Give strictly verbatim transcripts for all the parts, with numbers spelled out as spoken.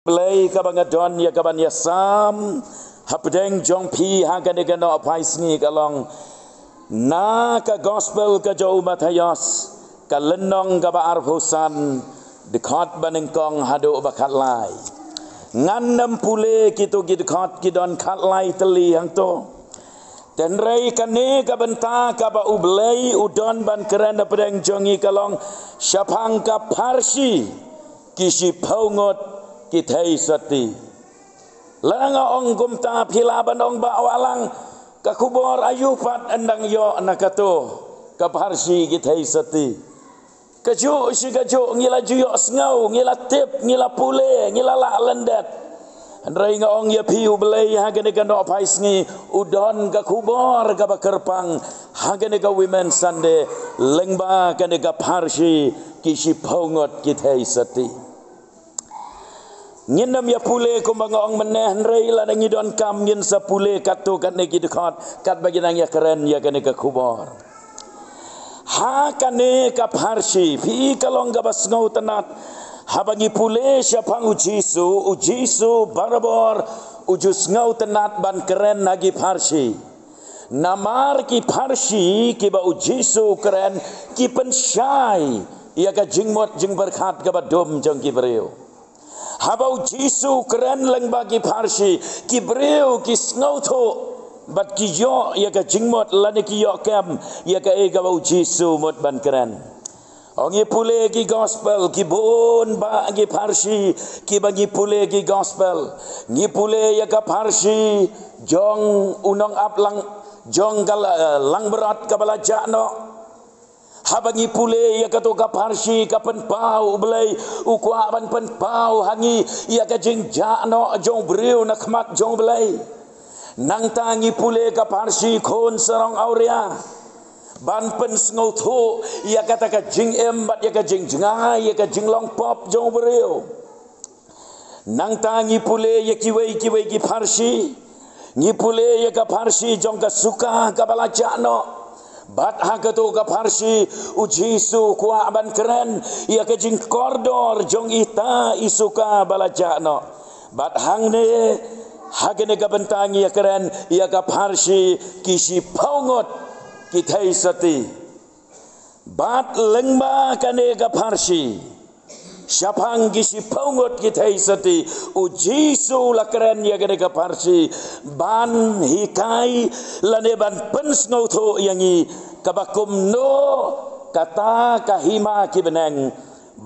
Blei kaba nga don ïa kaban ïasam hapdeng jong phi ha kane ka nohphai sngi ka long na ka gospel ka jong u Mathaios, ka lynnong kaba arphew san, dkhot ba nyngkong haduh ba khatlai. Ngan nym pule kito ki dkhot, ki don khatlai tylli hangto. Hynrei kane ka bynta kaba U Blei u don ban kren hapdeng jong ngi ka long shaphang ka pharshi ki shiphew ngut ki theisotti. Lada nga ong kumta, phi lah ban ong, Bah Wahlang, ka khubor aïu pat yn dang ïoh na kato ka pharshi ki theisotti? Kajuh shi kajuh ngi la ju ïohsngew, ngi la tip, ngi la pule, ngi la lah lyndet. Hynrei nga ong ïa phi, U Blei ha kane ka nohphai sngi u don ka khubor kaba kyrpang ha kane ka Women's Sunday lyngba kane ka pharshi ki shiphew ngut ki theisotti. Ngin nym ïa pule kumba nga ong mynne, hynrei lada ngi donkam ngin sa pule katto katne ki dkhot katba ki nang ïakren ïa kane ka khubor. Ha kane ka pharshi, phi, ka long kaba sngewtynnat. Haba ngi pule shaphang U Jisu, U Jisu barabor u ju sngewtynnat ban kren ha ki pharshi. Namar ki pharshi kiba U Jisu u kren ki pynshai ïa ka jingmut jingpyrkhat kaba dum jong ki briew. Haba U Jisu u kren lyngba ki pharshi, ki briew ki sngewthuh bad ki ïoh ïa ka jingmut lane ki ïoh kem ïa kaei kaba U Jisu u mut ban kren. Ong, ngi pule ki gospel, ki bun bah ki pharshi kiba ngi pule ki gospel. Ngi pule ïa ka pharshi jong u nongap lang, jong ka la-, langbrot kaba la jah noh. Haba ngi pule ïa kato ka pharshi ka pynpaw U Blei u kwah ban pynpaw ha ngi ïa ka jingjah noh jong briew na khmat jong U Blei. Nangta ngi pule ka pharshi khun sarong awria ban pynsngewthuh ïa kata ka jingim bad ïa ka jingjngai, ïa ka jinglong pop jong briew. Nangta ngi pule ïa kiwei kiwei ki pharshi. Ngi pule ïa ka pharshi jong ka suka kaba la jah noh. Bad ha kato ka pharshi U Jisu u kwah ban kren ïa ka jingkordor jong ita i suka ba la jah noh. Bad hangne ha kane ka bynta ngi ïakren ïa ka pharshi ki shiphew ngut ki theisotti. Bad lyngba kane ka pharshi, shaphang ki shiphew ngut ki theisotti, U Jisu u la kren ïa kane ka pharshi ban hikai lane ban pynsngewthuh ïa ngi kaba kumno kata ka hima ki bneng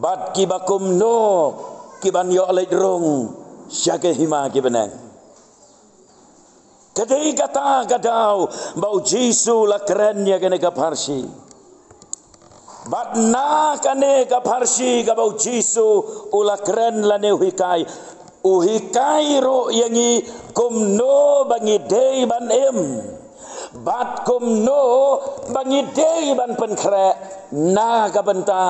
bad kiba kumno ki ban ïoh leit rung sha ka hima ki bneng. Ka dei kata ka daw ba U Jisu u la kren ïa kane ka pharshi. Bad na kane ka pharshi kaba U Jisu u la kren lane u hikai, u hikai ruh ïa ngi kumno ba ngi dei ban im bad kumno ba ngi dei ban pynkhreh na ka bynta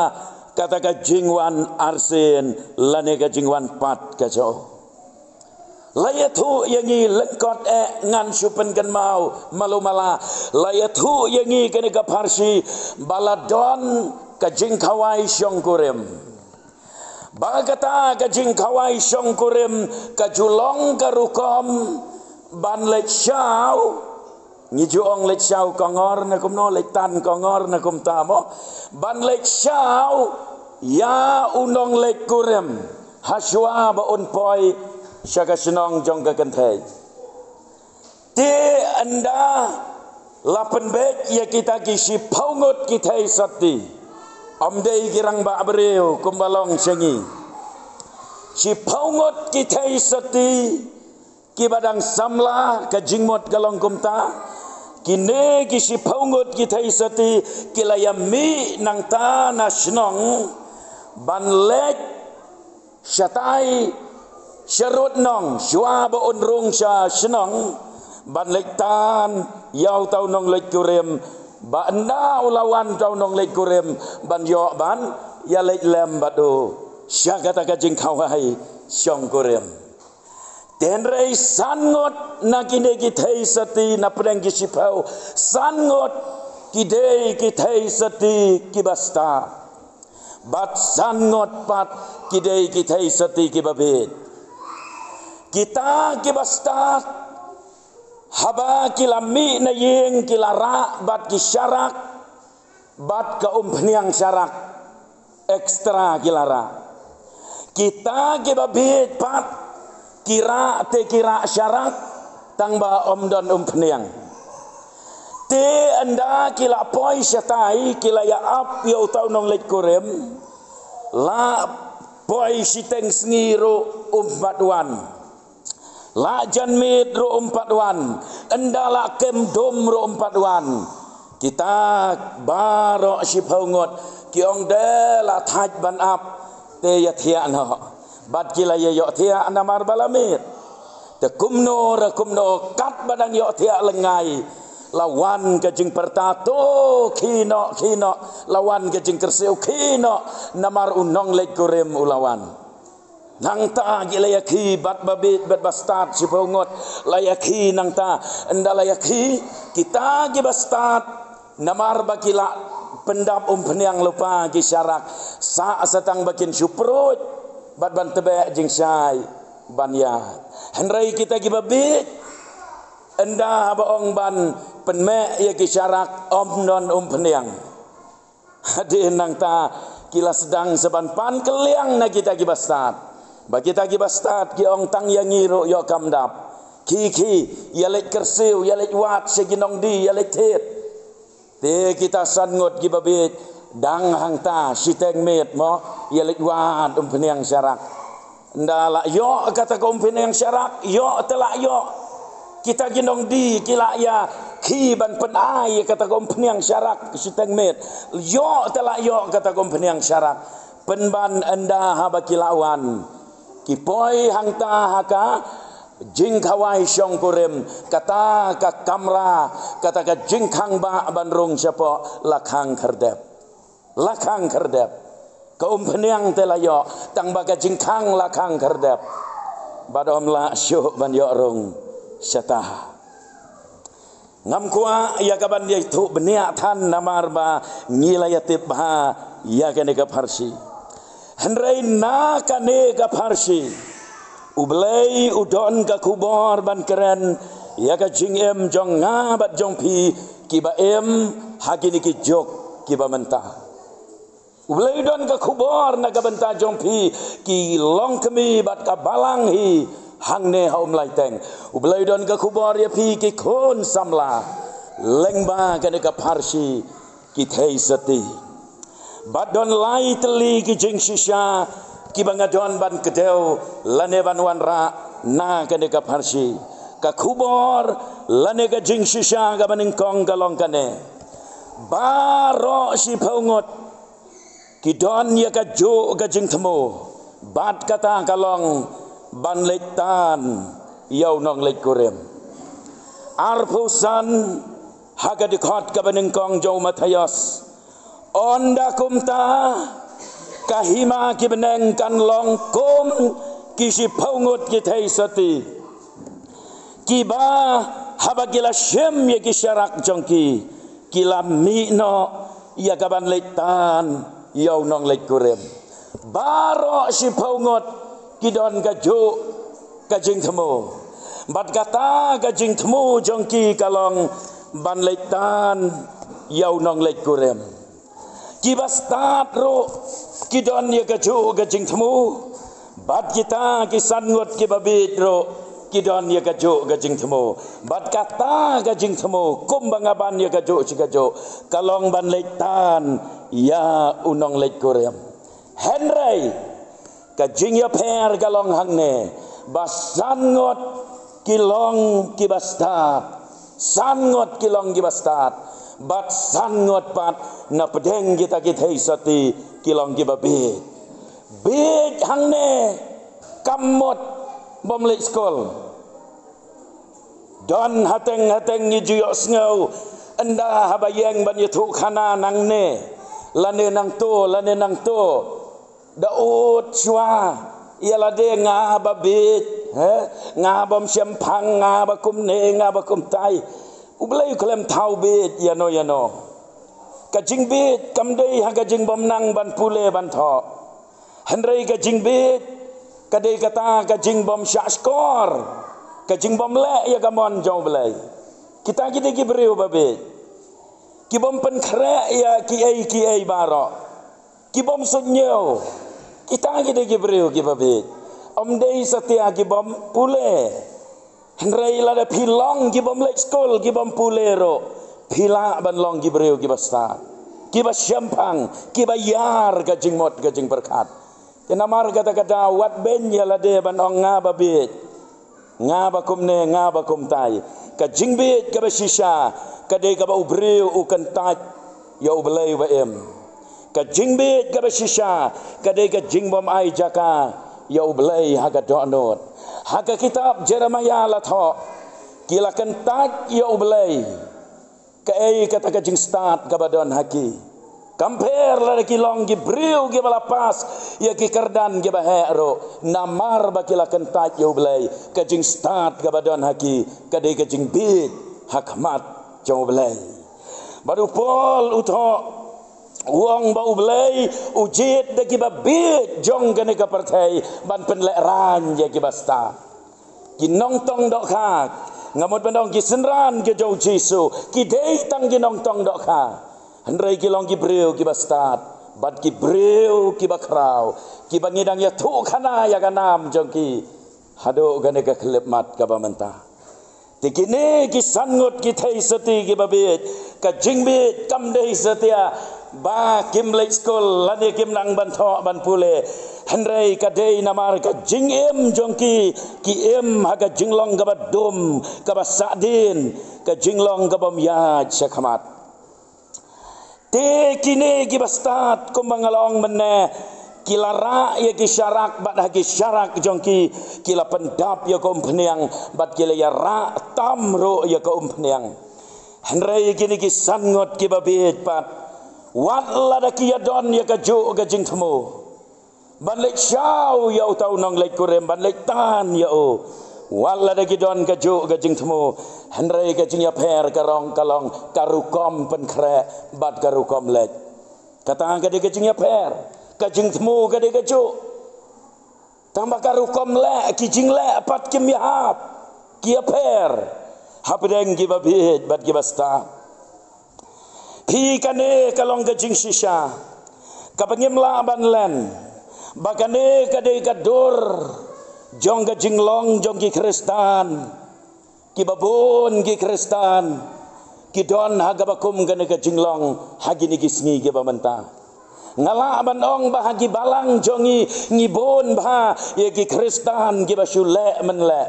kata ka jingwan arsien lane ka jingwan pat ka jong u. La ïathuh ïa ngi lyngkot eh, ngan shu pynkynmaw malu mala. La ïathuh ïa ngi kane ka pharshi ba la don ka jingkhawai shongkurim. Ba kata ka jingkhawai shongkurim ka ju long ka rukom ban leit shaw. Ngi ju ong leit shaw kongor ne kumno, leit tan kongor ne kumta mo. Ban leit shaw ïa u nongleit kurim hashwa ba un poi sha ka shnong jong ka kynthei. Te ynda la pynbeit ïa kita ki shiphew ngut ki theisotti, ym dei ki rangbah briew kumba long sha ngi. Shiphew ngut ki theisotti kiba dang samla, ka jingmut ka long kumta. Kine ki shiphew ngut ki theisotti ki la ïamih nangta na shnong ban leit shatai sharud nong shuwa ba un rung sha shnong ban leit tan ïa uta u nongleit kurim, ba ynda u la wan uta u nongleit kurim ban ïoh ban ïaleit lem bad u sha kata ka jingkhawai shongkurim. Te hynrei san ngut na kine ki theisotti, na pdeng ki shiphew, san ngut ki dei ki theisotti kiba stad. Bad san ngut pat ki dei ki theisotti kiba bieit. Kita ki bastad, haba ki la mih na ïing ki la rah bad ki sharak, bad ka umphniang sharak extra ki la rah. Kita ki babieit pat, ki rah te ki rah sharak, tang ba ym don umphniang. Te ynda ki la poi shatai, ki la ïa ap ïa uta u nongleit kurim, la poi shiteng sngi ruh um pat wan. La jan miet ruh um pat wan, ynda la kem dum ruh um pat wan. Kita baroh shiphew ngut ki ong de la thait ban ap, te ïa thiah noh. Bad ki la ïa ïoh thiah namar ba la miet. Te kumno re kumno katba dang ïoh thiah lyngngai, la wan ka jingpyrta to khie noh khie noh, la wan ka jingkyrsiew khie noh, namar u nongleit kurim u la wan. Nangta ki la ïa khie bad babieit bad bastad shiphew ngut, la ïa khie nangta. Ynda la ïa khie, kita ki bastad, namar ba ki la pyndap umphniang lypa ki sharak, sah sa tang ba kin shu pruid bad ban tbeh jingshai ban ïaid. Hynrei kita ki babieit, ynda haba ong ban pynmeh ïa ki sharak, ym don umphniang. Hadien nangta ki la sdang sa ban pan kylliang na kita ki bastad. Ba kita ki bastad ki ong tang ïa ngi ruh ïoh kam dap. Khie khie, ïa leit kyrsiew, ïa leit wad sha ki nongdie, ïa leit thied. Te kita san ngut ki babieit, dang hangta shiteng miet mo, ïa leit wad umphniang sharak. Ynda la ïoh kata ka umphniang sharak, ïoh te la ïoh. Kita ki nongdie ki la ïa khie ban pynai ïa kata ka umphniang sharak shiteng miet. Ïoh te la ïoh kata ka umphniang sharak. Pynban ynda haba ki la wan, ki poi hangta ha ka jingkhawai shongkurim, kata ka kamra, kata ka jingkhang bah ban rung shapoh, la khang khyrdep. La khang khyrdep. Ka umphniang te la ïoh, tang ba ka jingkhang la khang khyrdep. Bad ym lah shuh ban ïoh rung shata. Ngam kwah ïa ka ban ïathuh bniah than namar ba ngi la ïatip bha ïa kane ka pharshi. Hynrei na kane ka pharshi, U Blei u don ka khubor ban kren ïa ka jingim jong nga bad jong phi kiba im ha kine ki juk kiba mynta. U Blei u don ka khubor na ka bynta jong phi ki longkmie bad ka balang hi hangne ha Umlaiteng. U Blei u don ka khubor ïa phi ki khun samla lyngba kane ka pharshi ki theisotti. Bad don lai tylli ki jingshisha kiba nga don ban kdew lane ban wanrah na kane ka pharshi. Ka khubor lane ka jingshisha kaba nyngkong ka long kane. Baroh shiphew ngut ki don ïa kajuh ka jingthmu, bad kata ka long ban leit tan ïa u nongleit kurim. Arphew san ha ka dkhot kaba nyngkong jong u Mathaios, ynda kumta ka hima ki bneng kan long kum ki shiphew ngut ki theisotti, kiba haba ki la shim ïa ki sharak jong ki, ki la mih noh ïa ka ban leit tan ïa u nongleit kurim. Baroh shiphew ngut ki don kajuh ka jingthmu. Bad kata ka jingthmu jong ki ka long ban leit tan ïa u nongleit kurim. Kiba stad ruh ki don ïa kajuh ka jingthmu. Bad kita ki san ngut kiba bieit ruh ki don ïa kajuh ka jingthmu. Bad kata ka jingthmu kumba nga ban ïa kajuh shi kajuh, ka long ban leit tan ïa u nongleit kurim. Hynrei ka jingïapher ka long hangne, ba san ngut ki long kiba stad. San ngut ki long kiba stad. Bad san ngut pat na pdeng kita ki theisotti ki long kiba bieit. Bieit hangne, kam mut bym leit skul. Don hateng hateng ngi ju ïohsngew, ynda haba ïeng ban ïathuh khana nangne lane nangto lane nangto, da ud shuwa ïa lade, nga ba bieit, he? Nga bym shemphang, nga ba kumne, nga ba kumtai. U Blei u khlem thaw bieit ïano ïano. Ka jingbieit kam dei ha ka jingbymnang ban pule ban thoh. Hynrei ka jingbieit Ka dei kata ka jingbym shahshkor, ka jingbym leh ïa ka mon jong U Blei. Kita ki dei ki briew babieit, ki bym pynkhreh ïa kiei kiei baroh, ki bym suidñiew. Kita ki dei ki briew ki babieit. Ym dei satia ki bym pule. Hynrei lada phi long ki bym leit skul, ki bym pule ruh, phi lah ban long ki briew ki bastad, ki bashemphang, ki baïar ka jingmut ka jingpyrkhat. Te namar kata ka daw, wat beiñ ïa lade ban ong nga babieit, nga bakumne, nga bakumtai. Ka jingbieit ka bashisha ka dei kaba u briew u kyntait ïa U Blei uba im. Ka jingbieit ka bashisha ka dei ka jingbym ai jaka ïa U Blei ha ka dohnud. Ha ka kitab Jeremaïah la thoh, ki la kyntait ïa U Blei. Kaei kata ka jingstad kaba don ha ki? Kam pher lada ki long ki briew kiba la pass ïa ki kyrdan kiba heh ruh, namar ba ki la kyntait ïa U Blei, ka jingstad kaba don ha ki ka dei ka jingbieit ha khmat jong U Blei. Bad u Paul u thoh, u ong ba U Blei u jied da kiba bieit jong kane ka pyrthei ban pynlehraiñ ïa kiba stad. Ki nongtong dohkha, nga mut ban ong ki synran ki jong U Jisu, ki dei tang ki nongtong dohkha. Hynrei ki long ki briew kiba stad bad ki briew kiba khraw, kiba ngi dang ïathuhkhana ïa ka nam jong ki haduh kane ka khyllipmat kaba mynta. Te kine ki san ngut ki theisotti kiba bieit, ka jingbieit kam dei satia ba kim leit skul lane kim nang ban thoh ban pule. Hynrei ka dei namar ka jingim jong ki, ki im ha ka jinglong kaba dum, kaba sahdien, ka jinglong kabym ïaid shakhmat. Te kine kiba stad, kumba nga la ong mynne, ki la rah ïa ki sharak, bad ha ki sharak jong ki, ki la pyndap ïa ka umphniang, bad ki la ïarah tam ruh ïa ka umphniang. Hynrei kine ki san ngut kiba bieit pat, wat lada ki ïadon ïa kajuh ka jingthmu ban leit shaw ïa uta u nongleit kurim, ban leit tan ïa u, wat lada ki don kajuh ka jingthmu, hynrei ka jingïapher ka rong ka long ka rukom pynkhreh bad ka rukom leit. Kata ka dei ka jingïapher, ka jingthmu ka dei kajuh, tangba ka rukom leh, ki jingleh pat kim ïahap, ki ïapher hapdeng kiba bieit bad kiba stad. Phi, kane ka long ka jingshisha kaba ngim lah ban len, ba kane ka dei ka dur jong ka jinglong jong ki Khristan. Kiba bun ki Khristan ki don ha kaba kum kane ka jinglong ha kine ki sngi kiba mynta. Nga lah ban ong ba ha ki balang jong ngi, ngi bun bha ïa ki Khristan kiba shu leh mynleh.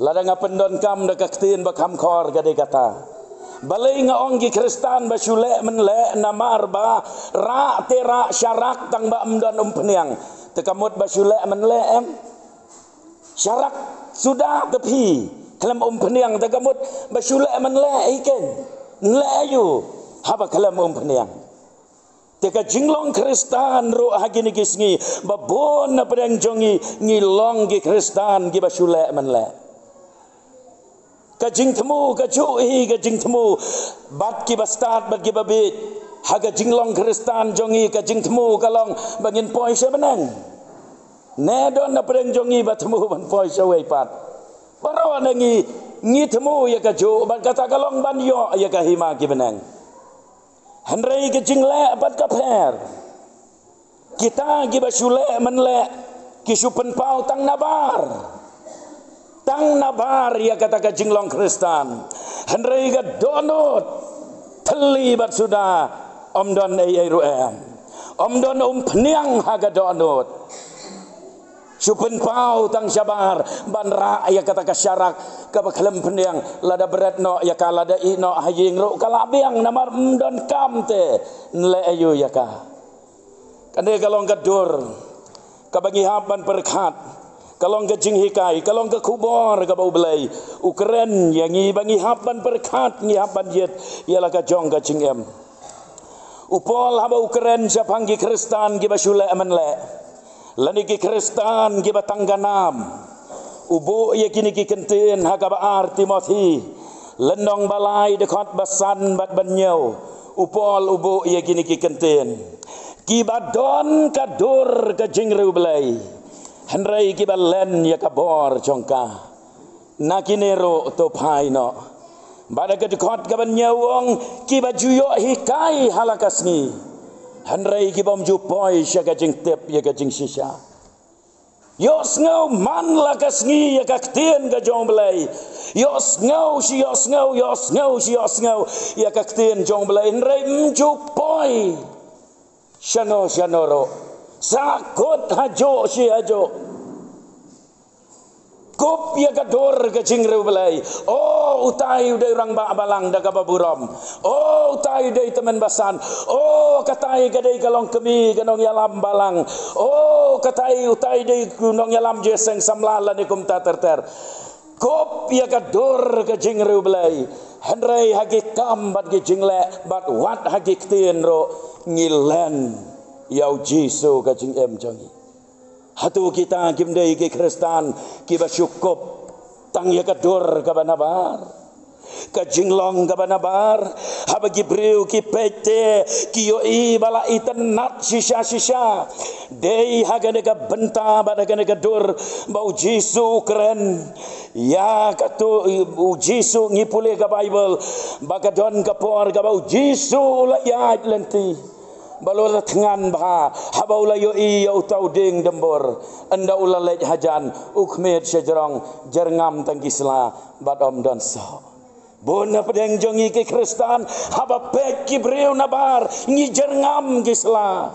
Lada nga pyndonkam da ka ktien ba kham khor ka dei kata, balei nga ong ki Khristan ba shu leh mynleh? Namar ba rah te rah sharak tangba ym don umphniang, te ka mut ba shu leh mynleh em? Sharak suda te phi khlem umphniang, te ka mut ba shu leh mynleh hi ken? Nleh aïu haba khlem umphniang? Te ka jinglong Khristan ruh ha kine ki sngi, ba bun na pdeng jong ngi, ngi long ki Khristan kiba shu leh mynleh. Ka jingthmu kajuh hi, ka jingthmu bad kiba stad bad kiba bieit. Ha ka jinglong Khristan jong ngi, ka jingthmu ka long ba ngin poi sha bneng. Ne don na pdeng jong ngi ba thmu ban poi shawei pat? Baroh na ngi, ngi thmu ïa kajuh, bad kata ka long ban ïoh ïa ka hima ki bneng. Hynrei ka jingleh pat ka pher. Kita kiba shu leh mynleh ki shu pynpaw tang nabar, tang nabar ïa kata ka jinglong Khristan. Hynrei ka dohnud, thylli bad suda, ym don ei ei ruh em. Ym don umphniang ha ka dohnud. Shu pynpaw tang shabar ban rah ïa kata ka sharak kaba khlem phniang, lada bret noh ïa ka, lada ïeh noh ha ïing ruh ka la biang, namar ym don kam te nleh aïu ïa ka. Kane ka long ka dur kaba ngi hap ban pyrkhat, ka long ka jinghikai, ka long ka khubor kaba U Blei u kren ïa ngi ba ngi hap ban pyrkhat, ngi hap ban ïit ïa la ka jong ka jingim. U Paul haba u kren shaphang ki Khristan kiba shu leh mynleh, lane ki Khristan kiba tang ka nam, u buh ïa kine ki kyntien ha kaba ar Timothi, lynnong ba lai, dkhot ba san bad ba hynñiew. U Paul u buh ïa kine ki kyntien. Kiba don ka dur ka jingriewblei, hynrei kiba len ïa ka bor jong ka, na kine ruh to phai noh. Bad ha ka dkhot kaba hynñiew u ong, kiba ju ïoh hikai ha la ka sngi, hynrei ki bym ju poi sha ka jingtip ïa ka jingshisha. Ïohsngew man la ka sngi ïa ka ktien ka jong U Blei. Ïohsngew shi ïohsngew, ïohsngew shi ïohsngew ïa ka ktien jong U Blei, hynrei ym ju poi shano shano ruh. Sahkut hajuh shi hajuh. Kup ïa ka dur ka jingriewblei. O, utai u dei u rangbah balang da kaba burom. O, utai u dei tymmen basan. O, katai ka dei ka longkmie ka nongïalam balang. O, katai utai dei u nongïalam jingïaseng samla lane kumta ter ter. Kup ïa ka dur ka jingriewblei. Hynrei ha ki kam bad ki jingleh bad wat ha ki ktien ruh ngi len ïa U Jisu ka jingim jong ngi. Hato kita kim dei ki Khristan kiba shu kup tang ïa ka dur kaba nabar, ka jinglong kaba nabar? Haba ki briew ki peit te ki ïohi ba la itynnad shisha shisha. Dei ha kane ka bynta bad ha kane ka dur ba U Jisu u kren. Ïa kato U Jisu, ngi pule ka Baibl ba ka don ka por kaba U Jisu u la ïaid lynti. Ba u la thngan bha haba u la ïohi ïa uta u dieng dymbur. Ynda u la leit hajan, u khmied shajrong, jyrngam tang ki sla bad ym don soh. Bun na pdeng jong ngi ki Khristan, haba peit ki briew nabar, ngi jyrngam ki sla.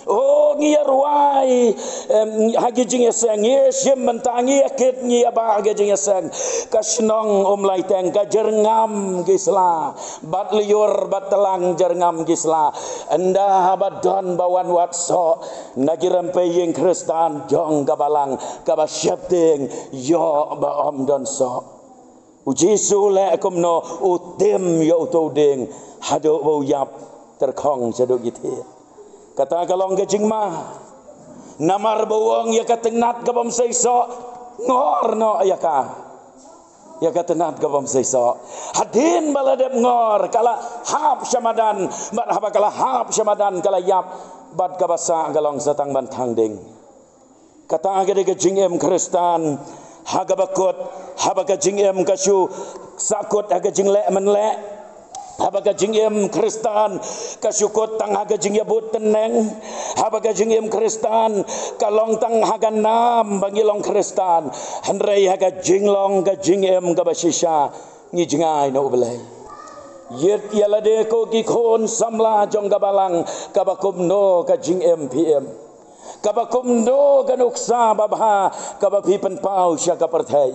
O, ngi ïa rwai, em, ha ki jingïaseng, ngi ïa shim bynta, ngi ïa kit, ngi ïa bah ha ki jingïaseng. Ka shnong Umlaiteng ka jyrngam ki sla. Bad lyiur bad tlang jyrngam ki sla. Ynda haba don ba wan wad soh na ki rympei ïing Khristan jong ka balang, kaba sheptieng ïoh ba ym don soh. U Jisu u leh kumno? U tim ïa uto u dieng haduh ba u ïap tyrkhong shaduh ki thied. Kata ka long ka jingma. Namar ba u ong ïa ka tynnad ka bym sei soh, ngor noh ïa ka. Ïa ka tynnad ka bym sei soh. Hadien ba la dep ngor, ka la hap sha madan, bad haba ka la hap sha madan ka la ïap, bad kaba sah ka long sa tang ban thang ding. Kata ka dei ka jingim Khristan ha kaba kut, haba ka jingim ka shu sahkut ha ka jingleh mynleh. Haba ka jingim Khristan ka shu kut tang ha ka jingïabud tneng. Haba ka jingim Khristan ka long tang ha ka nam ba ngi long Khristan. Hynrei ha ka jinglong ka jingim kaba shisha ngi jngai na U Blei. Ïit ïa lade ko ki khun samla jong ka balang, kaba kumno ka jingim phi im. Kaba kumno ka nuksa babha kaba phi pynpaw sha ka pyrthei.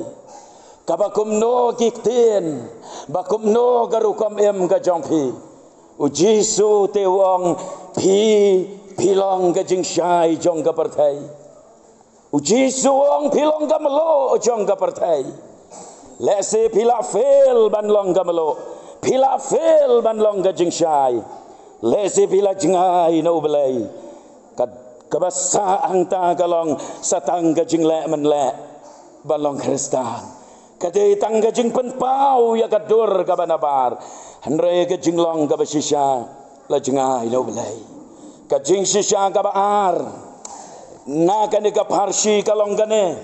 Kaba kumno ki ktien, ba kumno ka rukom im ka jong phi. U Jisu te u ong, phi, phi long ka jingshai jong ka pyrthei. U Jisu u ong, phi long ka mluh jong ka pyrthei. Lehse phi la fail ban long ka mluh, phi la fail ban long ka jingshai. Lehse phi la jngai na U Blei. Ka, kaba sah hangta ka long sa tang ka jingleh mynleh ban long Khristan. Ka dei tang ka jingpynpaw ïa ka dur kaba nabar. Hynrei ka jinglong kaba shisha la jngai na U Blei. Ka jingshisha kaba ar na kane ka pharshi ka long kane.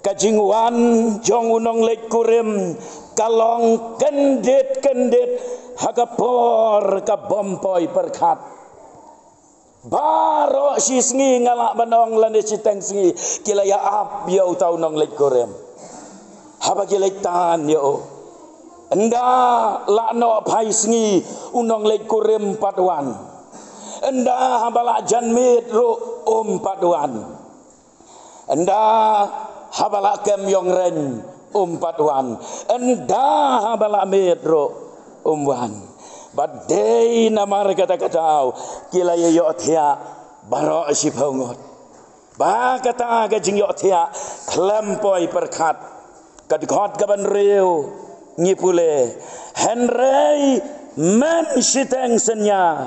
Ka jingwan jong u nongleit kurim ka long kyndit kyndit ha ka por ka bym poi pyrkhat. Baroh shi sngi nga lah ban ong lane shiteng sngi ki la ïa ap ïa uta u nongleit kurim. Haba ki leit tan ïa u. Ynda lah noh phai sngi u nongleit kurim pat wan. Ynda haba lah jan miet ruh um pat wan. Ynda haba lah kem ïong reng um pat wan. Ynda haba lah miet ruh um wan. Ba dei namar kata ka daw ki la ïa ïohthiah baroh shiphew ngut. Ba kata ka jingïohthiah khlem poi pyrkhat. Ka dkhot kaba hynriew ngi pule, hynrei mynshiteng synñia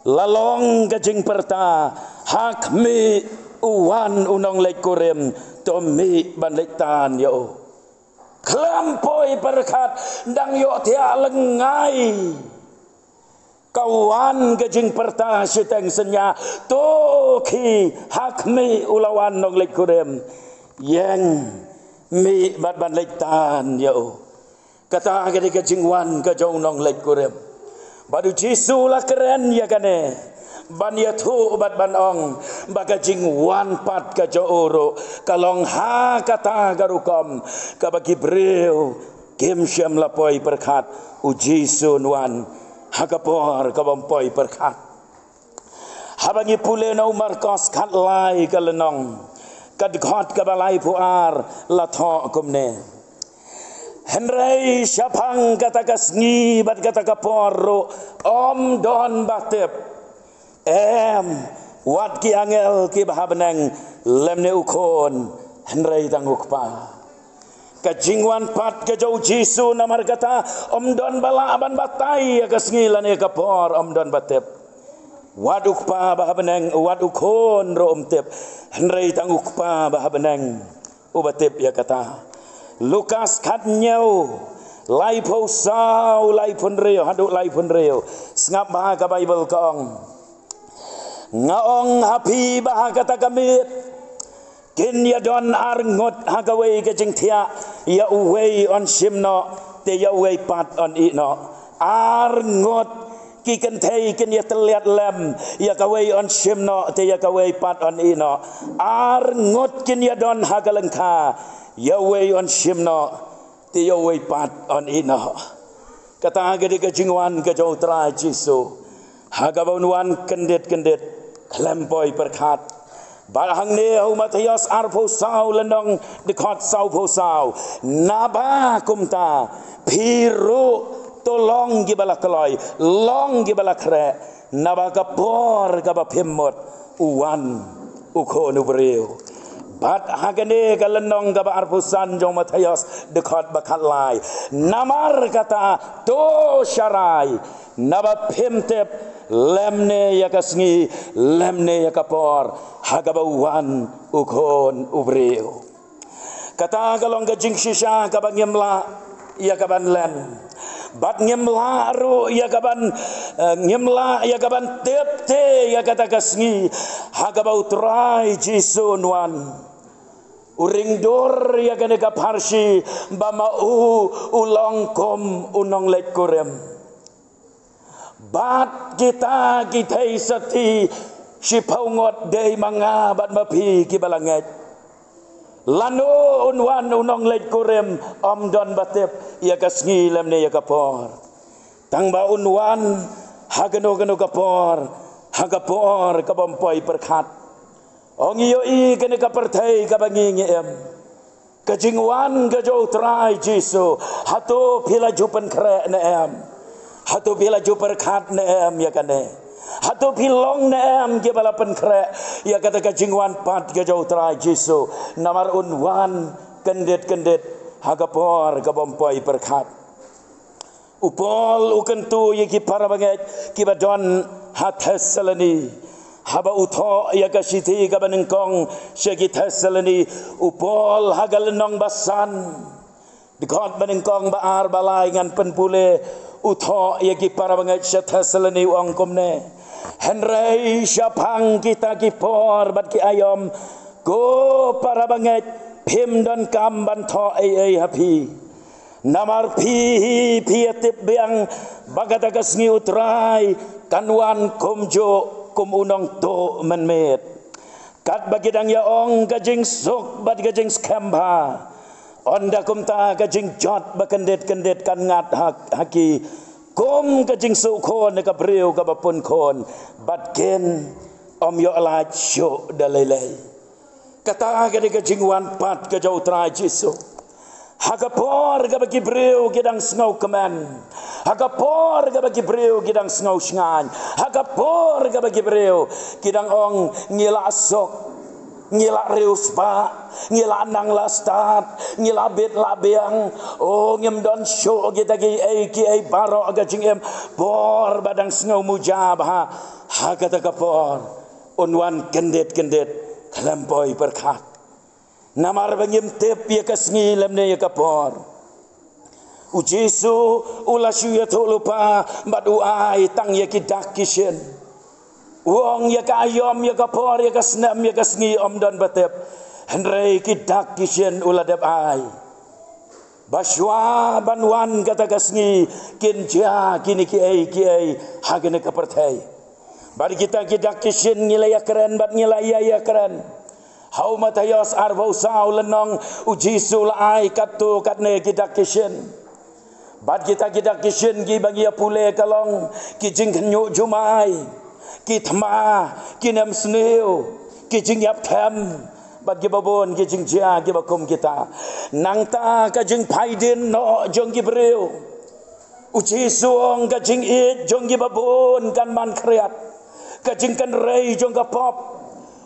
la long ka jingpyrta, ha khmih u wan u nongleit kurim, to mih ban leit tan ïa u. Khlem poi pyrkhat, dang ïohthiah lyngngai. Ka wan ka jingpyrta shiteng synñia, to khie, ha khmih u la wan nongleit kurim. Ïeng, mih bad ban leit tan ïa u. Kata ka dei ka jingwan ka jong u nongleit kurim. Bad u Jisu la kren ïa kane ban ïathuh bad ban ong ba ka jingwan pat ka jong u ruh ka long ha kata ka rukom kaba ki briew kim shym la poi pyrkhat. U Jisu un wan ha ka por kaba ym poi pyrkhat. Haba ngi pule na u Markos khatlai ka lynnong, ka dkhot kaba laiphew ar la thoh kumne: Hynrei shaphang kata ka sngi bad kata ka por ruh ym don ba tip, em, wat ki angel kiba ha bneng lymne u Khun, hynrei tang u Kpa. Ka jingwan pat ka jong u Jisu namar kata ym don ba lah ban batai ïa ka sngi lane ka por, ym don ba tip. Wat u Kpa ba ha bneng, wat u Khun ruh um tip, hynrei tang u Kpa ba ha bneng uba tip ïa kata. Lukas khathynñiew, laiphew saw, laiphew hynriew haduh laiphew hynriew. Sngap bha, ka Baibl ka ong: Nga ong ha phi ba ha kata ka miet kin ïa don ar ngut ha kawei ka jingthiah, ïa uwei yn shim noh, te ïa uwei pat yn ïeh noh. Ar ngut ki kynthei kin ïa tylliat lem, ïa kawei yn shim noh, te ïa kawei pat yn ïeh noh. Ar ngut kin ïa don ha ka lyngkha, ïa uwei yn shim noh, te ïa uwei pat yn ïeh noh. Kata ka dei ka jingwan ka jong u Trai Jisu, ha kaba un wan kyndit kyndit, khlem poi pyrkhat. Bad hangne ha u Mathaios arphew saw lynnong, dkhot sawphew saw: Naba kumta phi ruh to long kiba la kloi, long kiba la khreh, naba ka por kaba phim mut u wan u Khun u briew. Bad ha kane ka lynnong kaba arphew san jong u Mathaios, dkhot ba khatlai: Namar kata to sharai, naba phim tip lymne ïa ka sngi lymne ïa ka por ha kaba u wan u Khun u briew. Kata ka long ka jingshisha kaba ngim lah ïa kaban len. Bad ngim lah ruh ïa kaban, eh, ngim lah ïa kaban tip te ïa kata ka sngi ha kaba u Trai Jisu un wan. U ring dur ïa kane ka pharshi ba ma u u long kum u nongleit kurim. Bad kita ki theisotti shiphew ngut dei ma nga bad ma phi kiba la ngeit. Lano un wan u nongleit kurim, ym don ba tip ïa ka sngi lymne ïa ka por. Tang ba un wan ha kano kano ka por, ha ka por kaba ym poi pyrkhat. Ong ïohi kane ka pyrthei kaba ngi ngi im. Ka jingwan ka jong u Trai Jisu, hato phi la ju pynkhreh ne em? Hato phi la ju pyrkhat ne em ïa kane? Hato phi long ne em kiba la pynkhreh ïa kata ka jingwan pat ka jong u Trai Jisu? Namar un wan kyndit kyndit ha ka por kaba ym poi pyrkhat. U Paul u kyntu ïa ki para bangeit kiba don ha Thessaloni. Haba u thoh ïa ka shithi kaba nyngkong sha ki Thessaloni, u Paul ha ka lynnong ba san, dkhot ba nyngkong, ba ar, ba lai ngan pynpule. U thoh ïa ki para bangeit sha Thessaloni u ong kumne: Hynrei shaphang kita ki por bad ki aïom, ko para bangeit, phim donkam ban thoh ei ei ha phi. Namar phi hi phi ïa tip biang ba kata ka sngi u Trai kan wan kumjuh kum u nongtuh mynmiet. Katba ki dang ïa ong ka jingsuk bad ka jingskhem bha, ynda kumta ka jingjot ba kyndit kyndit kan ngat ha, ha ki, kum ka jingsuk khun ka briew kaba pun khun, bad kin ym ïoh lait shuh da lei lei. Kata ka dei ka jingwan pat ka jong u Trai Jisu. Ha ka por kaba ki briew ki dang sngewkmen, ha ka por kaba ki briew ki dang sngewshngaiñ, ha ka por kaba ki briew ki dang ong ngi la suk, ngi la riewspah, ngi la nang la stad, ngi la bit la biang. O, ngim don shuh kita ki ei ki ei baroh ka jingim. Por ba dang sngewmuja bha, ha kata ka por un wan kyndit kyndit, khlem poi pyrkhat. Namar ba ngim tip ïa ka sngi lymne ïa ka por. U Jisu u la shu ïathuh lypa bad u ai tang ïa ki dak ki shin. U ong ïa ka aïom, ïa ka por, ïa ka snem, ïa ka sngi ym don ba tip. Hynrei ki dak ki shin u la dep ai. Ba shuwa ban wan kata ka sngi kin jia kine kiei kiei ha kane ka pyrthei. Bad kita ki dak ki shin ngi la ïakren bad ngi la ïa ïakren. Ha u Mathaios arphew saw lynnong u Jisu u la ai katto katne ki dak ki shin. Bad kita ki dak ki shin kiba ngi ïa pule ka long ki jingkhynñiuh jumai, ki thma, ki nemsniew, ki jingïap them bad kiba bun ki jingjia kiba kum kita. Nangta ka jingphaidien noh jong ki briew. U Jisu u ong ka jingïeit jong kiba bun kan man khriat. Ka jingkynrei jong ka pop.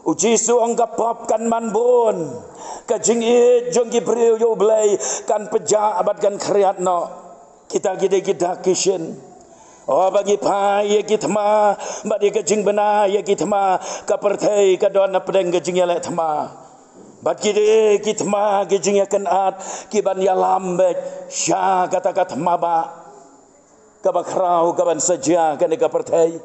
U Jisu u ong ka pop kan man bun. Ka jingïeit jong ki briew ïa U Blei kan pynjah bad kan khriat noh. Kita ki dei ki dak ki shin. O ba ngi phai ïa ki thma bad ïa ka jingbna ïa ki thma, ka pyrthei ka don hapdeng ka jingïaleh thma. Bad ki dei ki thma ki jingïakynad kiban ïalam beit sha kata ka thma ba kaba khraw kaban sa jia kane ka pyrthei.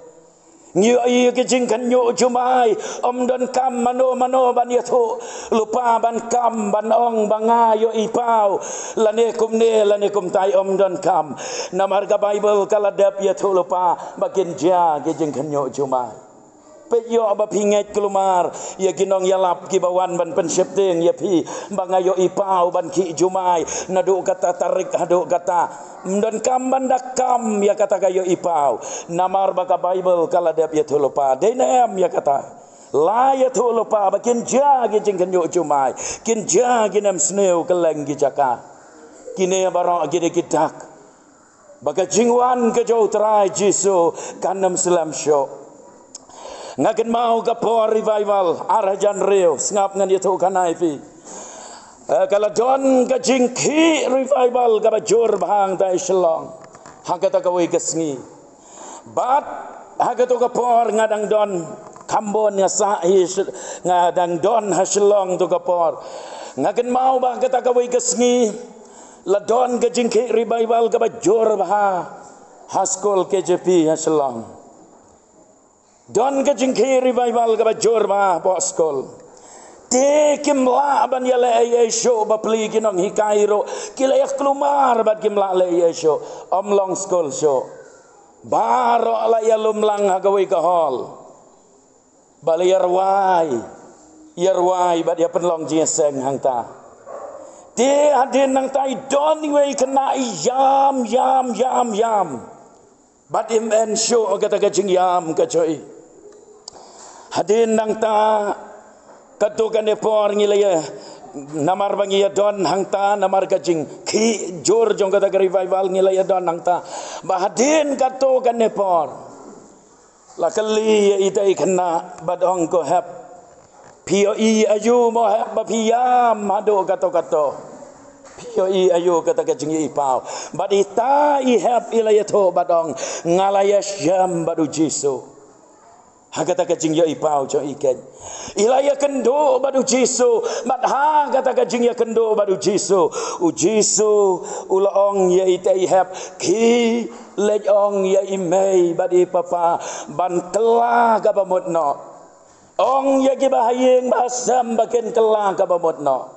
Ngi ïohi ïa ki jingkhynñiuh jumai, ym don kam mano mano ban ïathuh lypa, ban kam ban ong ba nga ïohi paw lane kumne lane kumtai, ym don kam. Namar ka Baibl ka la dep ïathuh lypa ba kin jia ki jingkhynñiuh jumai. Peit ïoh ba phi ngeit kulmar ïa ki nongïalap kiba wan ban pynsheptieng ïa phi ba nga ïohi paw ban khih jumai naduh kata tarik haduh kata. Ym don kam ban da kam ïa kata ka ïohi paw. Namar ba ka Baibl ka la dep ïathuh lypa. Dei ne em ïa kata? La ïathuh lypa ba kin jia ki jingkhynñiuh jumai, kin jia ki nemsniew kylleng ki jaka. Kine baroh ki dei ki dak ba ka jingwan ka jong U Trai Jisu kan ym slem shuh. Nga kynmaw ka por revival ar hajar hynriew, sngap ngan ïathuh khana ïa phi. Eh, ka la don ka jingkhih revival kaba jur bha hangta i Shillong ha kata kawei ka sngi. Bad ha kato ka por nga dang don kham bun, nga sah hi Shi-, nga dang don ha Shillong to ka por. Nga kynmaw ba ha kata kawei ka sngi la don ka jingkhih revival kaba jur bha ha skul K J P ha Shillong. Don ka jingkhih revival kaba jur bha hapoh skul. Te kim lah ban ïaleh ei ei shuh, bapli ki nonghikai ruh ki la ïa kulmar bad kim lah leh ei ei shuh. Ym long skul shuh, baroh la ïalum lang ha kawei ka hall. Ba la ïa rwai, ïa rwai bad ïa pynlong jingïaseng hangta. Te hadien nangta i don iwei i khynnah i ïam, ïam, ïam, ïam. Bad im en shuh kata ka jingïam ka jong i. Hadien nangta, kato kane por ngi la ïa, namar ba ngi ïa don hangta, namar ka jingkhih jur jong kata ka revival ngi la ïa don hangta. Ba hadien kato kane por la kylli ïa ita i khynnah bad ong, ko hep, phi ïohi aïu mo hep ba phi ïam haduh kato kato? Phi ïohi aïu kata ka jingïohi paw? Bad ita i hep i la ïathuh bad ong, nga la ïashem bad U Jisu. Ha kata ka jingïohi paw jong i keiñ, i la ïakynduh bad U Jisu. Bad ha kata ka jingïakynduh bad U Jisu, U Jisu u la ong ïa ita i hep, khie leit ong ïa i mei bad i papa ban kylla kaba mut noh. Ong ïa kiba ha ïing ba ha sem ba kin kylla kaba mut noh.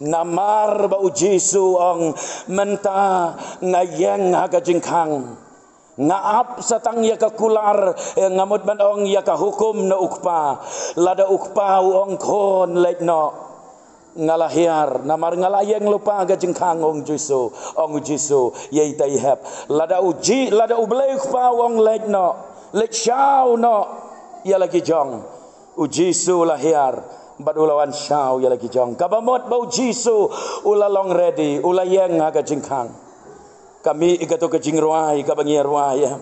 Namar ba U Jisu u ong, mynta nga ïeng ha ka jingkhang. Nga ap sa tang ïa ka kular, eh, nga mut ban ong ïa ka hukum na u Kpa. Lada u Kpa u ong khun leit noh, nga la hiar, namar nga la ïeng lypa ha ka jingkhang, ong Jisu, ong U Jisu ïa ita i hep. Lada U Ji-, lada U Blei u Kpa u ong leit noh, leit shaw noh ïa la ki jong, U Jisu u la hiar bad u la wan shaw ïa la ki jong. Kaba mut ba U Jisu u la long ready, u la ïeng ha ka jingkhang. Ka mih kato ka jingrwai kaba ngi ïa rwai, eh.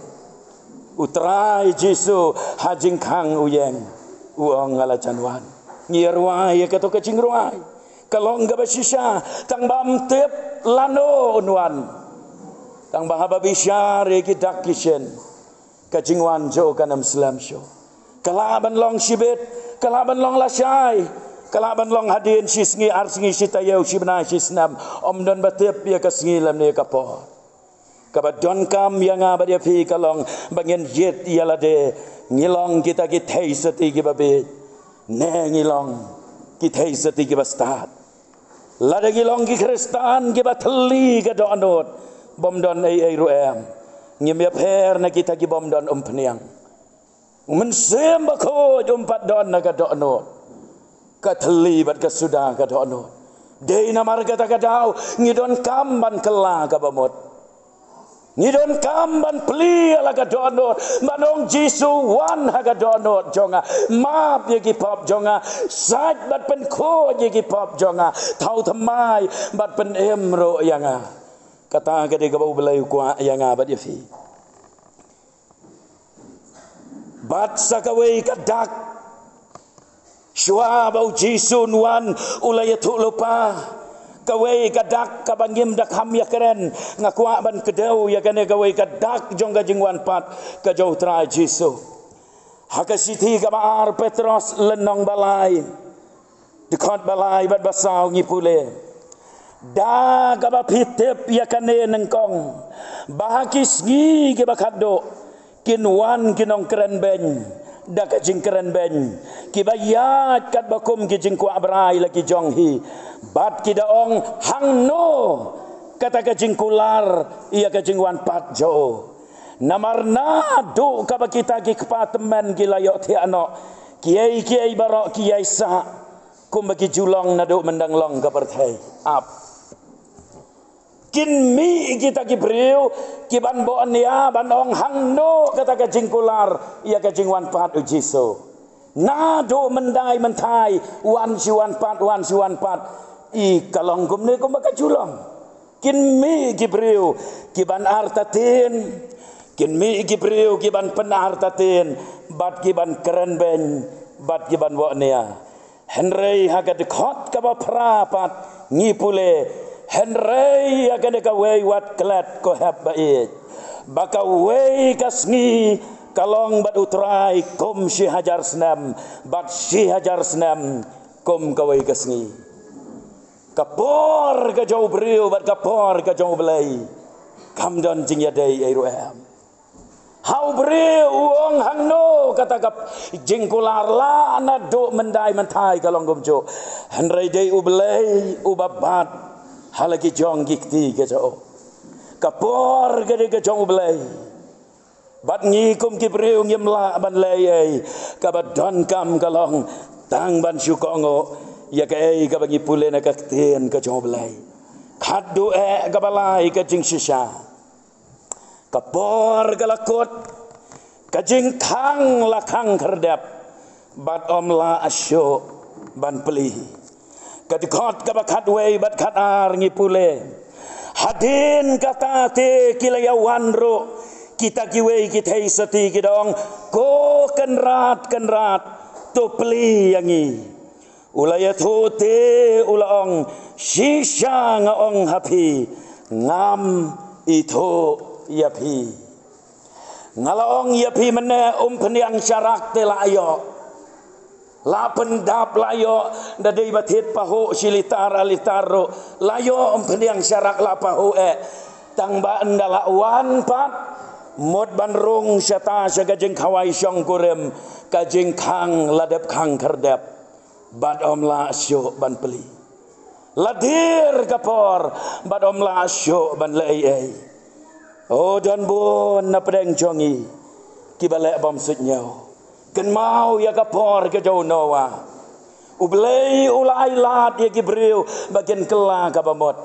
U Trai Jisu ha jingkhang u ïeng, u ong, nga la jan wan. Ngi ïa rwai ïa kato ka jingrwai. Ka long kaba shisha, tang ba ym tip lano un wan. Tang ba haba bishar ïa ki dak ki shin, ka jingwan jong u kan ym slem shuh. Ka lah ban long shibit, ka lah ban long lashai, Ka lah ban long hadien shi sngi, ar sngi, shi taïew, shi bnai, shi snem. Ym don ba tip ïa ka sngi lane ka por. Kaba donkam ïa nga bad ïa phi ka long ba ngin jied ïa lade ngi long kita ki theisotti kiba bieit, ne ngi long ki theisotti kiba stad. Lada ngi long ki Khristan kiba thylli ka dohnud, bym don ei ei ruh em. Ngim ïapher na kita ki bym don umphniang. U Mynsiem Bakhuid um pat don na ka dohnud. Ka thylli bad ka suda ka dohnud. Dei namar kata ka daw ngi donkam ban kylla kaba mut. Ngi donkam ban plie la ka dohnud, ban ong, Jisu, wan ha ka dohnud jong nga, map ïa ki pop jong nga, sait bad pynkhuid ïa ki pop jong nga, thaw thymmai bad pynim ruh ïa nga. Kata ka dei kaba U Blei u kwah ïa nga bad ïa phi. Bad sa kawei ka dak, shuwa ba U Jisu un wan, u la ïathuh lypa kawei ka dak kaba ngim da kham ïakren. Nga kwah ban kdew ïa kane kawei ka dak jong ka jingwan pat ka jong U Trai Jisu. Ha ka shithi kaba ar Petros lynnong ba lai, dkhot ba lai bad ba saw ngi pule: Da kaba phi tip ïa kane nyngkong, ba ha ki sngi kiba khatduh kin wan ki nongkrenbeiñ da ka jingkrenbeiñ, kiba ïaid katba kum ki jingkwah brai la ki jong hi, bad ki da ong, hangno kata ka jingkular ïa ka jingwan pat jong u? Namar naduh kaba kita ki kpa tymmen ki la ïohthiah noh, kiei kiei baroh ki ïai sah, kumba ki ju long naduh myndang long ka pyrthei. Ap. Kin mih kita ki briew ki ban bok nia ban ong hangno kata ka jingkular ïa ka jingwan pat U Jisu. Naduh myndai mynthai, wan shi wan pat, wan shi wan pat. I ka long kumne kumba ka ju long. Kin mih ki briew ki ban artatien, kin mih ki briew ki ban pynartatien, bad ki ban krenbeiñ, bad ki ban bok nia. Hynrei ha ka dkhot kaba phra pat ngi pule: Hynrei ïa kane kawei wat klet, ko hep ba ïeit, ba kawei ka sngi ka long bad U Trai kum shi hajar snem, bad shi hajar snem kum kawei ka sngi. Ka por ka jong u briew bad ka por ka jong U Blei kam don jingïadei ei ruh em. Ha u briew u ong hangno kata ka jingkular, la naduh myndai mynthai ka long kumjuh. Hynrei dei U Blei uba bat ha la ki jong ki kti ka jong u. Ka por ka dei ka jong U Blei. Bad ngi kum ki briew ngim lah ban leh ei ei, kaba donkam ka long tang ban shu kohnguh ïa kaei kaba ngi pule na ka ktien ka jong U Blei. Khatduh eh kaba lai ka jingshisha. Ka por ka la kut, ka jingkhang la khang khyrdep, bad ym lah shuh ban plie. Ka dkhot kaba khatwei bad khatar ngi pule: Hadien kata te ki la ïawan ruh kita kiwei ki theisotti ki da ong, ko Kynrad, Kynrad, to plie ïa ngi. U la ïathuh te u la ong, shisha nga ong ha phi, ngam ithuh ïa phi. Nga la ong ïa phi mynne, umphniang sharak te la ïoh. La pyndap la ïoh, da dei ba thied pahuh shi litar ar litar ruh la ïoh, umphniang sharak la pahuh eh. Tang ba ynda la wan pat, mut ban rung shata sha ka jingkhawai shongkurim, ka jingkhang la dep khang khyrdep, bad ym lah shuh ban plie. La dier ka por bad ym lah shuh ban leh ei ei. O, don bun na pdeng jong ngi kiba leh bymsuidñiew. Kynmaw ïa ka por ka jong u Noah. U Blei u la ailad ïa ki briew ba kin kylla kaba mut.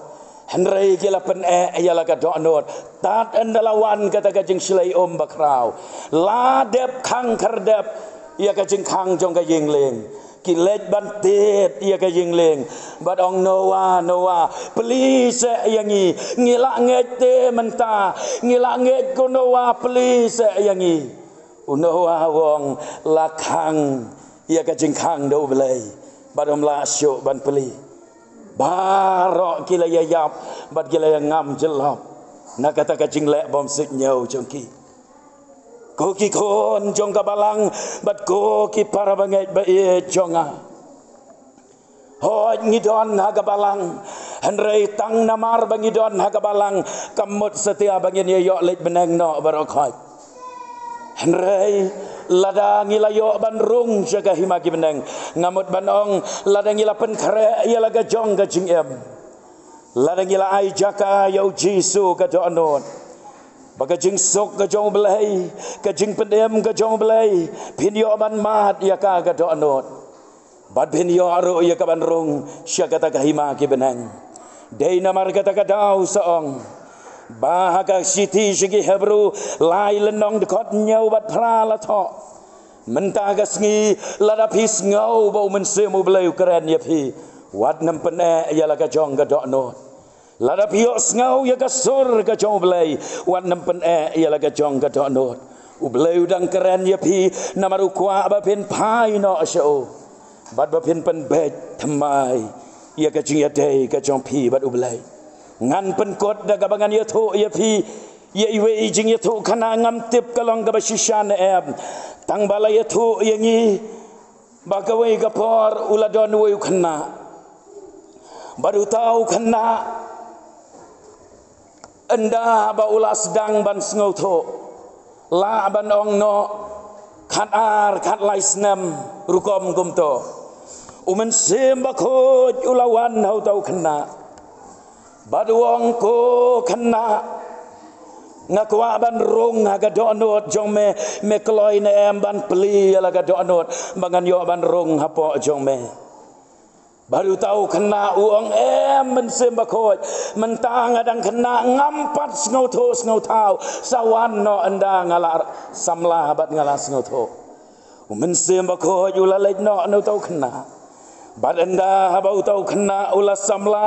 Hynrei ki la pyneh ïa la ka dohnud. Tad ynda la wan kata ka jingshlei um bakhraw, la dep khang khyrdep ïa ka jingkhang jong ka ïing lieng. Ki leit ban tied ïa ka ïing lieng bad ong, Noah, Noah, plie seh ïa ngi. Ngi la ngeit te mynta. Ngi la ngeit, ko Noah, plie seh ïa ngi. U Noah u ong, la khang ïa ka jingkhang da U Blei bad ym lah shuh ban plie. Baroh ki la ïa ïap bad ki la ïa ngam jyllop na kata ka jingleh bymsuidñiew jong ki. Ko ki khun jong ka balang bad ko ki para bangeit ba ïeit jong nga, Hooid, ngi don ha ka balang, hynrei tang namar ba ngi don ha ka balang kam mut satia ba ngin ïa ïoh leit bneng noh baroh khoit. Hynrei lada ngi la ïoh ban rung sha ka hima ki bneng, nga mut ban ong, lada ngi la pynkhreh ïa la ka jong ka jingim, lada ngi la ai jaka ïa U Jisu ka dohnud, ba ka jingsuk ka jong U Blei, ka jingpynim ka jong U Blei, phin ïoh ban mad ïa ka ka dohnud, bad phin ïoh ruh ïa ka ban rung sha kata ka hima ki bneng. Dei namar kata ka daw sa ong ba ha ka shithi sha ki Hebru lai lynnong dkhot hynñiew bad phra la thoh, mynta ka sngi lada phi sngew ba U Mynsiem U Blei u kren ïa phi, wat nym pyneh ïa la ka jong ka dohnud. Lada phi ïohsngew ïa ka sur ka jong U Blei, wat nym pyneh ïa la ka jong ka dohnud. U Blei u dang kren ïa phi namar u kwah ba phin phai noh sha u, bad ba phin pynbeit thymmai ïa ka jingïadei ka jong phi bad U Blei. Ngan pynkut da kaba ngan ïathuh ïa phi ïa iwei i jingïathuhkhana, ngam tip ka long kaba shisha ne em, tang ba la ïathuh ïa ngi ba kawei ka por u la don uwei u khynnah. Bad uta u khynnah, ynda ba u la sdang ban sngewthuh, lah ban ong noh, khat ar khat lai snem rukom kumto, U Mynsiem Bakhuid u la wan ha uta u khynnah. Bad u ong, ko khynnah, nga kwah ban rung ha ka dohnud jong me, me kloi ne em ban plie ïa la ka dohnud ba ngan ïoh ban rung hapoh jong me? Bad uta u khynnah u ong, em Mynsiem Bakhuid, mynta nga dang khynnah, ngam pat sngewthuh sngewthaw, sa wan noh ynda nga la samla bad nga la sngewthuh. U Mynsiem Bakhuid u la leit noh na uta u khynnah. Bad ynda haba uta u khynnah u la samla,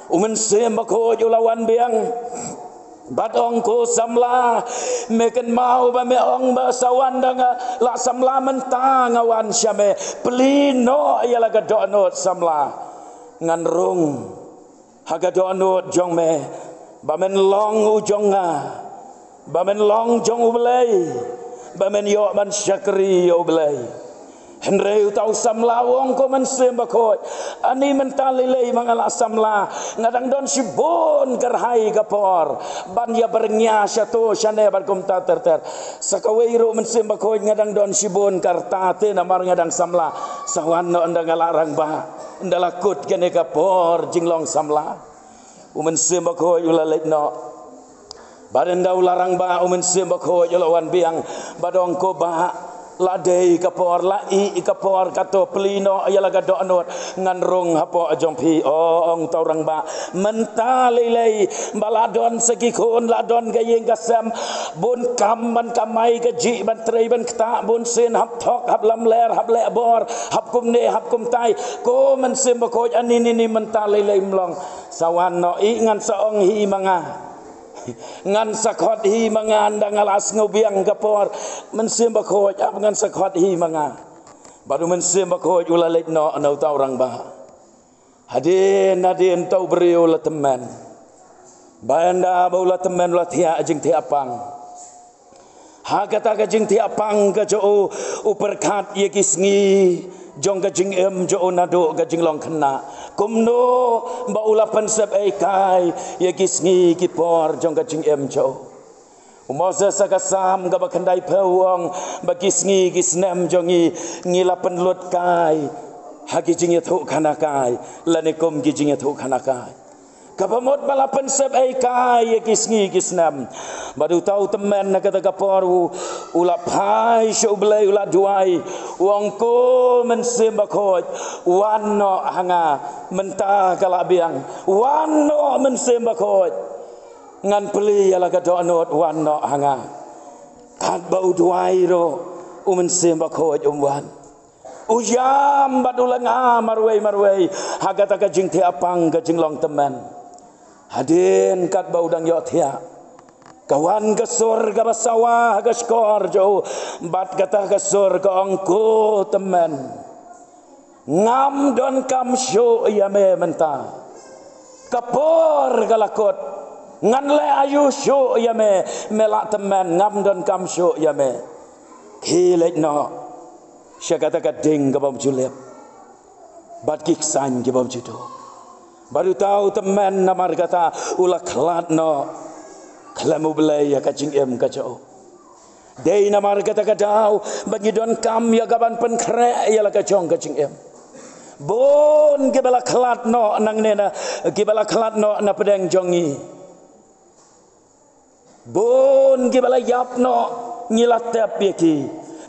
U Mynsiem Bakhuid u la wan biang. Bad ong, ko samla, me kynmaw ba me ong ba sa wan da nga la samla, mynta nga wan sha me, plie noh ïa la ka dohnud samla, ngan rung ha ka dohnud jong me, ba men long u jong nga, ba men long jong U Blei, ba men ïoh ban shakri ïa U Blei. Hynrei uta u samla u ong, ko Mynsiem Bakhuid, ani mynta lei lei ma nga la samla, nga dang don shibun kyrhai ka por ban ïa byrngïa shato shane bad kumta ter ter. Sa kawei ruh Mynsiem Bakhuid, nga dang don shibun ka rta te namar nga dang samla. Sa wan noh ynda nga la rangbah, ynda la kut kane ka por jinglong samla. U Mynsiem Bakhuid u la leit noh. Bad ynda u la rangbah, U Mynsiem Bakhuid u la wan biang. Bad ong, ko bah, la dei ka por, la ih ka por, kato, plie noh ïa la ka dohnud, ngan rung hapoh jong phi. O, ong uta u rangbah, mynta lei lei ba la don sa ki khun, la don ka ïing ka sem, bun kam ban kamai, ka jih ban trei ban ktah, bun sien hap thok, hap lamler, hap leh bor, hap kumne hap kumtai. Ko Mynsiem Bakhuid, ani ni ni mynta lei lei ym long. Sa wan noh, ih ngan sa ong hi ma nga. Ngan sa khot hi ma nga ynda nga la sngewbiang ka por. Mynsiem Bakhuid, ap ngan sa khot hi ma nga. Bad U Mynsiem Bakhuid u la leit noh na uta u rangbah. Hadien hadien uta u briew u la tymmen. Ba ynda ba u la tymmen u la thiah jingthiah pang. Ha kata ka jingthiah pang ka jong u, u pyrkhat ïa ki sngi jong ka jingim jong u naduh ka jinglong khynnah. Kumno ba u la pynsep ei kai ïa ki sngi ki por jong ka jingim jong u. U Moses ha ka Salm kaba khyndaiphew u ong ba ki sngi ki snem jong ngi, ngi la pynlut kai ha ki jingïathuhkhana kai, lane kum ki jingïathuhkhana kai. Kaba mut ba la pynsep ei kai ïa ki sngi ki snem. Bad uta u tymmen na kata ka por u, u la phai sha U Blei, u la duwai, u ong, ko Mynsiem Bakhuid, wan noh ha nga, mynta ka la biang. Wan noh Mynsiem Bakhuid, ngan plie ïa la ka dohnud, wan noh ha nga. Katba u duwai ruh, U Mynsiem Bakhuid um wan. U ïam bad u lynga marwei marwei ha kata ka jingthiah pang ka jinglong tymmen. Hadien katba u dang ïohthiah, ka wan ka sur kaba sawa ha ka shkor jong u, bad kata ka sur ka ong, ko tymmen, ngam donkam shuh ïa me mynta. Ka por ka la kut. Ngan leh aïu shuh ïa me, me la tymmen, ngam donkam shuh ïa me. Khie leit noh sha kata ka ding ka bym ju lip. bad ki ksain ki bym ju duh. Bad uta u tymmen namar kata u la khlad noh khlem U Blei ïa ka jingim ka jong u. Dei namar kata ka daw ba ngi donkam ïa ka ban pynkhreh ïa la ka jong ka jingim. Bun kiba la khlad noh nangne na, kiba la khlad noh na pdeng jong ngi. Bun kiba la ïap noh ngi la tep ïa ki.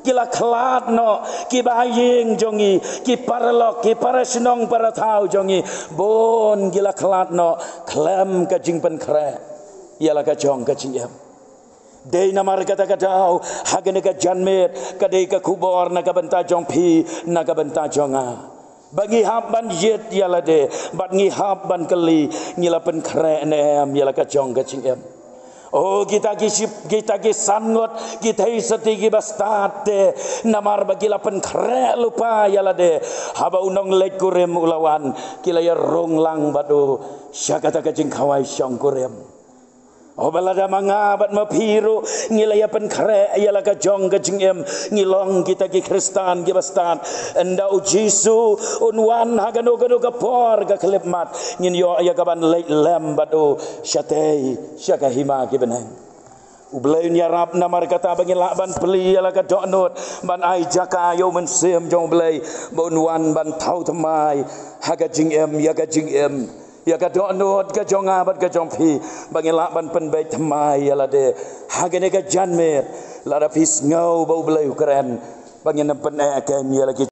Ki la khlad noh kiba ha ïing jong ngi, ki paralok, ki parashnong parathaw jong ngi. Bun ki la khlad noh khlem ka jingpynkhreh ïa la ka jong ka jingim. Dei namar kata ka daw ha kane ka janmiet ka dei ka khubor na ka bynta jong phi, na ka bynta jong nga. Ba ngi hap ban jied ïa lade, bad ngi hap ban kylli, ngi la pynkhreh ne em ïa la ka jong ka jingim. O kita ki ship, kita ki san ngut, kita ki sati kiba stad te, namar ba ki la pynkhreh lypa ïa lade. Haba u nongleit kurim u la wan, ki la ïa rung lang bad u sha kata ka jingkhawai shongkurim. O ba lada ma nga bad ma phi ruh ngi la ïa pynkhreh ïa la ka jong ka jingim, ngi long kita ki Khristan kiba stad. Ynda U Jisu un wan ha kano kano ka por ka khyllipmat, ngin ïoh ïa ka ban leit lem bad u shatei sha ka hima ki bneng. U Blei un ïarap namar kata ba ngin lah ban plie ïa la ka dohnud, ban ai jaka ïa U Mynsiem jong U Blei ba un wan ban thaw thymmai ha ka jingim, ïa ka jingim, ïa ka dohnud ka jong nga bad ka jong phi, ba ngin lah ban pynbeit thymmai ïa lade ha kane ka janmiet. Lada phi sngew ba U Blei u kren, ba ngin ym pyneh kem ïa la ki